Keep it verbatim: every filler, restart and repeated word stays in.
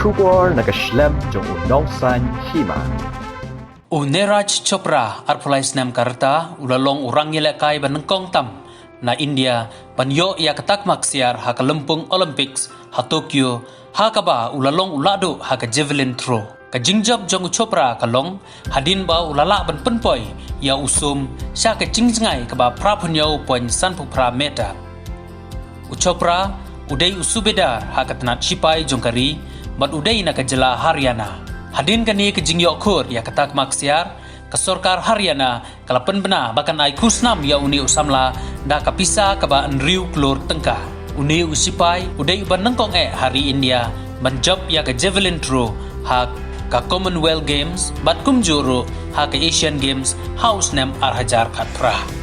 Khubor na ka shlem jong u Nongsaiñ Hima. U Neeraj Chopra, arphew lai snem ka rta, u la long u rangïalehkai ba nyngkong tam na India ban ïoh ïa ka takma ksiar ha ka lympung Olympics ha Tokyo, ha kaba u la long u lahduh ha ka javelin throw. Ka jingjop jong u Chopra ka long hadien ba u la lah ban pynpoi ïa u sum sha ka jingjngai kaba phra phew hynñiew point san phew phra meter. U Chopra u dei u subedar ha ka tnat shipai jong ka ri bad u dei na ka jylla Haryana. Hadien kane ka jingïoh khur ïa ka takma ksiar, ka sorkar Haryana ka la pynbna ba kan ai khusnam ïa une u samla da ka pisa kaba hynriew klur tyngka. Une u shipai u dei uba nyngkong eh ha ri India ban jop ïa ka javelin throw ha ka Commonwealth Games bad kumjuh ruh ha ka Asian Games ha u snem ar hajar khatphra.